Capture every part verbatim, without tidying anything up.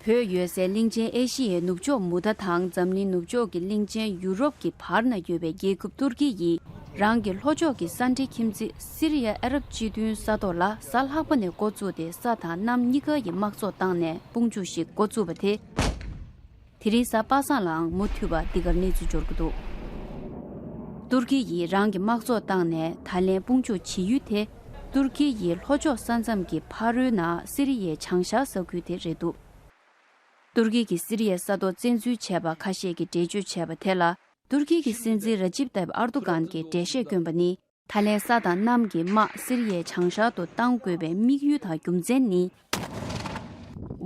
བོད་ཡོད་སའི་གླིང་ཆེན་ཨེ་ཤི་ཡའི་ནུབ་ཕྱོགས་མུ་མཐའ་དང་འཛམ་གླིང་ནུབ་ཕྱོགས་ཀྱི་གླིང་ཆེན་ཡུ་རོབ་ཀྱི་བར་ན་ཡོད་པའི་རྒྱལ་ཁབ་ཏུར་ཀི་ཡིས་རང་གི་ལྷོ་ཕྱོགས་ཀྱི་ས་འབྲེལ་ཁྱིམ་མཚེས་སི་རི་ཡ་ཨ་རབ་སྤྱི་མཐུན་ས་ཐོག་ལ་གཟའ་ལྷག་པ་ནས་འགོ་བཙུགས་ཏེ་ས་དང་གནམ་གཉིས་ཀ་ཡི་དམག་ཚོགས་བཏང་ནས་དཔུང་འཇུག་ཞིག་འགོ་བཙུགས་པ་དེ། དེ་རིང་གཟའ་པ་སངས་ལའང་མུ་མཐུད་པར་འདི་གར་གནས་ཚུལ་འབྱོར་གྱི་འདུག་ཏུར་ཀི་ཡིས་རང་གི་དམག་ཚོགས་བཏང་ནས་ད་ལན་དཔུང་འཇུག་བྱེད་ཡུལ་དེ་ཏུར་ཀི་ཡི་ལྷོ་ཕྱོགས་ས་མཚམས་ཀྱི་ཕ་རོལ་ན་སི་རི་ཡའི་བྱང་ཤར་ས་ཁུལ་དེ་རེད་འདུག་ཏུར་ཀི་གིས་སི་རི་ཡའི་ས་ཐོག་བཙན་འཛུལ་བྱས་པ་ཁ་ཤས་ཀྱིས་འགྲེལ་བརྗོད་བྱས་པ་དེ་ལ། ཏུར་ཀི་གི་སྲིད་འཛིན་ར་ཇིབ་ཏཱིབ་ཨར་དུ་གྷན་གྱིས་འགྲེལ་བཤད་བསྐྱོན་པ་ནི། ད་ལན་ས་དང་གནམ་གྱི་དམག་སི་རི་ཡའི་བྱང་ཤར་དུ་གཏང་དགོས་པའི་དམིགས་ཡུལ་དང་རྒྱུ་མཚན་ནི།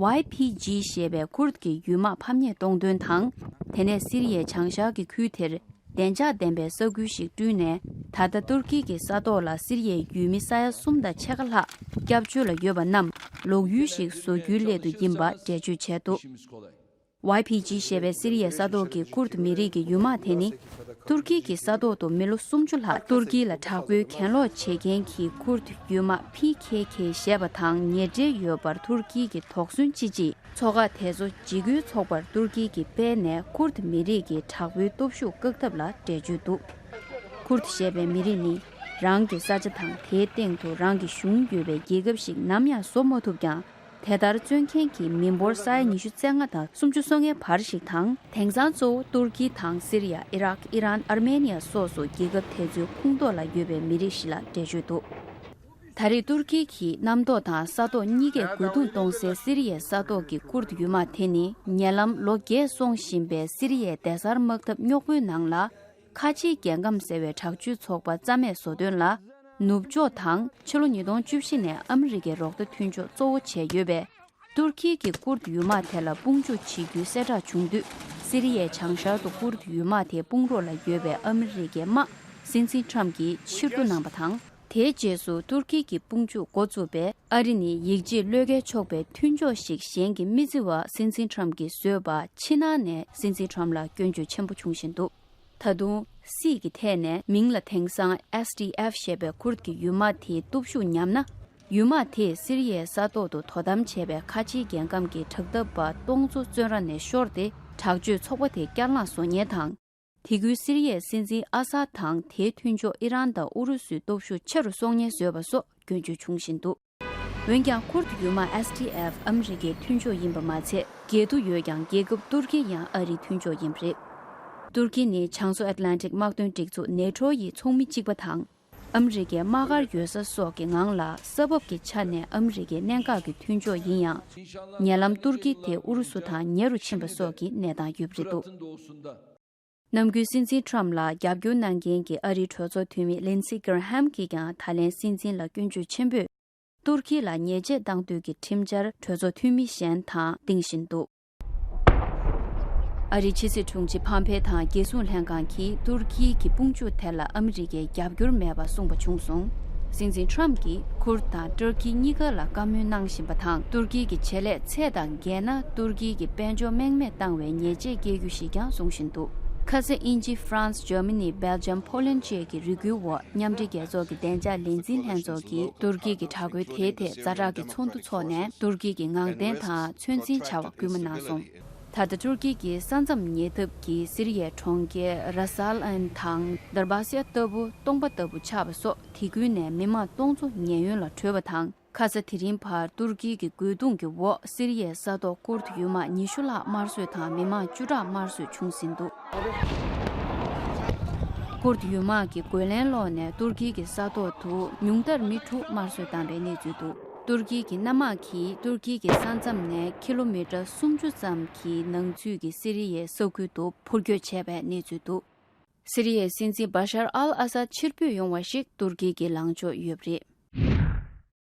ཝའི་ཕི་ཇི་ཞེས་པའི་ཁུར་གྱི་ཡུལ་དམག་ཕམ་ཉེས་གཏོང་དོན་དང་། དེ་ནས་སི་རི་ཡའི་བྱང་ཤར་གྱི་ཁུལ་དེར་བདེ་འཇགས་ལྡན་པའི་ས་ཁུལ་ཞིག་བསྐྲུན་ནས། ད་ལྟ་ཏུར་ཀི་གི་ས་ཐོག་ལ་སི་རི་ཡའི་ཡུལ་མི་ས་ཡ་གསུམ་དང་ཕྱེད་ཀ་ལྷག་སྐྱབས་བཅོལ་ལ་ཡོད་པ་རྣམས་ལོག་ཡུལ་ཞིག་བཟོ་རྒྱུའི་སླད་དུ་ཡིན་པ་འགྲེལ་བརྗོད་བྱས་འདུག་ཝའི་ཕི་ཇི་ཞེས་པའི་སི་རི་ཡའི་ས་ཐོག་གི་ཀུར་ཏུ་མི་རིགས་ཀྱི་ཡུལ་དམག་དེ་ནི། ཏུར་ཀི་གི་ས་ཐོག་ཏུ་མི་ལོ་སུམ་ཅུ་ལྷག་ཏུར་ཀི་ལ་དྲག་པོའི་གྱེན་ལོག་བྱེད་མཁན་གྱི་ཀུར་ཏུ་ཡུལ་དམག་ཕི་ཁེ་ཁེ་ཞེས་པ་དང་ཉེ་འབྲེལ་ཡོད་པར་ཏུར་ཀི་གིས་དོགས་ཟོན་ཅི་ཅི། ཚོགས་ཁག་དེ་ཚོ་འཇིགས་སྐུལ་ཚོགས་པར་ཏུར་ཀི་གིས་སྤེལ་ནས་ཀུར་ཏུ་མི་རིགས་ཀྱི་དྲག་པོའི་སྟོབས་ཤུགས་བཀག་ཐབས་ལ་འགྲེལ་བརྗོད་འདུག་ཀུར་ཏུ་ཞེས་པའི་མི་རིགས་ནི། རང་གི་ས་ཆ་དང་དེའི་སྟེང་དུ་རང་གི་གཞུང་ཡོད་པའི་རྒྱལ་ཁབ་ཞིག་ནམ་ཡང་བཟོ་མ་ཐུབ་ཀྱང་། དེ་ལྟར་བཙོན་མཁན་གྱི་མི་འབོར་ས་ཡ་ཉི་ཤུ་རྩ་ལྔ་དང་སུམ་ཅུ་སོ་ལྔའི་བར་ཞིག་དང་། དེང་སང་གཙོ་བོ་ཏུར་ཀི་དང་སི་རི་ཡ། ཨི་རག་ཨི་རན། ཨར་མེ་ནི་ཡ་སོགས་སུ་རྒྱལ་ཁབ་དེ་ཚོའི་ཁོངས་གཏོགས་ལ་ཡོད་པའི་མི་རིགས་ཤིག་ལ་འགྲེལ་བརྗོད་འདུག་ད་རེས་ཏུར་ཀི་གིས་གནམ་ཐོག་དང་ས་ཐོག་གཉིས་ཀས་རྒོལ་རྡུང་གཏོང་སའི་སི་རི་ཡའི་ས་ཐོག་གི་ཀུར་ཏུ་ཡུལ་དམག་དེ་ནི། ཉེ་ལམ་ལོ་བརྒྱད་སོང་བཞིན་པའི་སི་རི་ཡའི་སྡེ་གསར་དམག་འཐབ་རྙོག་པོའི་ནང་ལ། ཁ་ཆེའི་རྒྱལ་ཁམས་ཟེར་བའི་དྲག་སྤྱོད་ཚོགས་པ་རྩ་མེད་བཟོ་དོན་ལ། ནུབ་ཕྱོགས་དང་ཕྱི་ལོ་ཉིས་སྟོང་བཅུ་བཞི་ནས་ཨ་མི་རི་ཀའི་རོགས་ཟླ་མཐུན་ཕྱོགས་གཙོ་བོ་བྱས་ཡོད་པའི་ཏུར་ཀི་གི་ཀུར་ཏུ་ཡུལ་དམག་དེ་ལ་དཔུང་འཇུག་བྱེད་རྒྱུའི་གསལ་བསྒྲགས་བྱུང་དུས། སི་རི་ཡའི་བྱང་ཤར་དུ་ཀུར་ཏུ་ཡུལ་དམག་དེའི་དཔུང་རོགས་ལ་ཡོད་པའི་ཨ་མི་རི་ཀའི་དམག་སྲིད་འཛིན་ཁྲམ་གྱིས་ཕྱིར་བསྡུ་གནང་བ་དང་། དེའི་རྗེས་སུ་ཏུར་ཀི་གི་དཔུང་འཇུག་འགོ་བཙུགས་པས། ཨ་རི་ནི་ཡིད་ཆེས་བློས་འགེལ་ཆོག་པའི་མཐུན་ཕྱོགས་ཤིག་གཞན་གྱིས་མི་བརྩི་བ་སྲིད་འཛིན་ཁྲམ་གྱིས་བཟོས་པ་ཕྱི་ནང་ནས་སྲིད་འཛིན་ཁྲམ་ལ་སྐྱོན་བརྗོད་ཆེན་པོ་བྱུང་བཞིན་འདུག་ད་དུང་སྲིད་ཀྱི་ཐད་ནས་མིང་ལ་དེང་སང་S D F ཞེས་པའི་ཁུར་གྱི་ཡུལ་དམག་དེའི་སྟོབས་ཤུགས་ཉམས་ན། ཡུལ་དམག་དེས་སི་རི་ཡའི་ས་ཐོག་ཏུ་དོ་དམ་བྱས་པའི་ཁ་ཆེའི་རྒྱལ་ཁམས་ཀྱི་དྲག་འཐབ་པ་སྟོང་ཚོ་བཙོན་ར་ནས་ཤོར་ཏེ། དྲག་སྤྱོད་ཚོགས་པ་དེ་བསྐྱར་ལངས་བཟོ་ཉེན་དང་། དེ་ཁུལ་སི་རི་ཡའི་སྲིད་འཛིན་ཨ་སཱད་དང་དེའི་མཐུན་ཕྱོགས་ཨི་རན་དང་ཨུ་རུ་སུའི་སྟོབས་ཤུགས་ཆེ་རུ་སོང་ཉེན་བཟོས་པ་སོགས་སྐྱོན་བརྗོད་བྱུང་བཞིན་འདུག་འོན་ཀྱང་ཁུར་དུ་ཡུལ་དམག་S D F ཨ་མི་རི་ཀའི་མཐུན་ཕྱོགས་ཡིན་པ་མ་ཚད། སྒེར་དུ་ཡོད་ཀྱང་རྒྱལ་ཁབ་ཏུར་ཀི་ཡང་ཨ་རིའི་མཐུན་ཕྱོགས་ཡིན་པ་རེད། ཏུར་ཀི་ནི་བྱང་མཚོ་ཨེཊ་ལན་ཊིག་དམག་དོན་སྒྲིག་འཛུགས་ནེ་ཊོ་ཡི་ཚོགས་མི་གཅིག་པ་དང་། ཨ་མི་རི་ཀའི་དམག་སྒར་ཡོད་ས་སོགས་ཀྱི་ངང་ལ་ས་བབ་ཀྱི་ཆ་ནས་ཨ་མི་རི་ཀའི་གནད་འགག་གི་མཐུན་ཕྱོགས་ཡིན་ཡང་། ཉེ་ལམ་ཏུར་ཀི་དེ་ཨུ་རུ་སུ་དང་ཉེ་རུ་ཕྱིན་པ་སོགས་ཀྱི་གནས་སྟངས་ཡོད་པ་རེད་འདུག་ནམ་རྒྱུན་སྲིད་འཛིན་ཁྲམ་ལ་རྒྱབ་སྐྱོར་གནང་མཁན་གྱི་ཨ་རིའི་གྲོས་ཚོགས་འཐུས་མི་ལིན་སི་གྷེར་ཧམ་གྱིས་ཀྱང་ད་ལན་སྲིད་འཛིན་ལ་སྐྱོན་བརྗོད་ཆེན་པོས། ཏུར་ཀི་ལ་ཉེས་ཆད་བཏང་འདོད་ཀྱི་ཁྲིམས་འཆར་གྲོས་ཚོགས་འཐུས་མི་གཞན་དང་ལྡིང་བཞིན་འདུག་ཨ་རིའི་ཕྱི་སྲིད་དྲུང་ཆེ་ཕམ་ཕེ་དང་རྒྱལ་སྲུང་ལྷན་ཁང་གིས་ཏུར་ཀིའི་གི་དཔུང་འཇུག་དེ་ལ་ཨ་མི་རི་ཀའི་རྒྱབ་སྐྱོར་མེད་པ་གསུངས་པ་བྱུང་སོང་། སྲིད་འཛིན་ཁྲམ་གྱིས་ཁུར་དང་ཏུར་ཀི་གཉིས་ཀ་ལ་བཀའ་མོལ་གནང་བཞིན་པ་དང་། ཏུར་ཀི་གི་བྱེད་ལས་ཚད་དང་འགལ་ན་ཏུར་ཀི་གི་དཔལ་འབྱོར་རྨེག་མེད་བཏང་བའི་ཉེས་ཆད་བཀལ་རྒྱུ་ཞིག་ཀྱང་གསུངས་བཞིན་འདུག་ཁ་ས་དབྱིན་ཇི། ཧྥ་རན་སི། འཇར་མ་ནི། སྦེལ་ཇམ། ཕོ་ལན་བཅས་ཀྱི་རེ་སྐུལ་འོག་མཉམ་འབྲེལ་རྒྱལ་ཚོགས་ཀྱི་བདེ་འཇགས་ལས་འཛིན་ལྷན་ཚོགས་ཀྱིས་ཏུར་ཀི་གི་དྲག་རྒོལ་དེའི་ཐད་ཛ་དྲག་གི་ཚོགས་འདུ་འཚོགས་ནས། ཏུར་ཀི་གི་ངང་བརྟན་དང་ཚོད་འཛིན་བྱ་བར་སྐུལ་མ་གནང་སོང་། ད་ལྟ་ཏུར་ཀི་གི་ས་མཚམས་ཉེ་འདབས་ཀྱི་སི་རི་ཡའི་གྲོང་ཁྱེར་ར་ས་ཨན་དང་དར་བ་སི་ཡ་ལྟ་བུ། སྟོང་པ་ལྟ་བུ་ཆགས་པ་སོགས་དེ་ཁུལ་ནས་མི་མང་སྟོང་ཚོ་ཉེན་གཡོལ་ལ་བྲོས་པ་དང་། ཁ་ས་དེ་རིང་བར་ཏུར་ཀི་གི་རྒོལ་རྡུང་གི་འོག་སི་རི་ཡའི་ས་ཐོག་ཀུར་ཏུ་ཡུལ་དམག་ཉི་ཤུ་ལྷག་དམར་གསོད་དང་མི་མང་བཅུ་ཕྲག་དམར་གསོད་བྱུང་ཟིན་འདུག་ཀུར་ཏུ་ཡུལ་དམག་གིས་རྒོལ་ལན་སློག་ནས་ཏུར་ཀི་གི་ས་ཐོག་ཏུ་ཉུང་མཐར་མི་དྲུག་དམར་གསོད་བཏང་པའི་གནས་ཚུལ་འདུག་ཏུར་ཀི་གི་གནམ་དམག་གིས་ཏུར་ཀི་གི་ས་མཚམས་ནས་ཁི་ལོ་མི་ཊར་སུམ་ཅུ་ཙམ་གྱི་ནང་ཚུད་ཀྱི་སི་རི་ཡའི་ས་ཁུལ་དུ་འཕུར་སྐྱོད་བྱས་པའི་གནས་ཚུལ་འདུག་སི་རི་ཡའི་སྲིད་འཛིན་བ་ཤར་ཨལ་ཨ་སཱད་ཕྱིར་འབུད་ཡོང་བ་ཞིག་ཏུར་ཀི་གི་ལངས་ཕྱོགས་ཡོད་པ་རེད།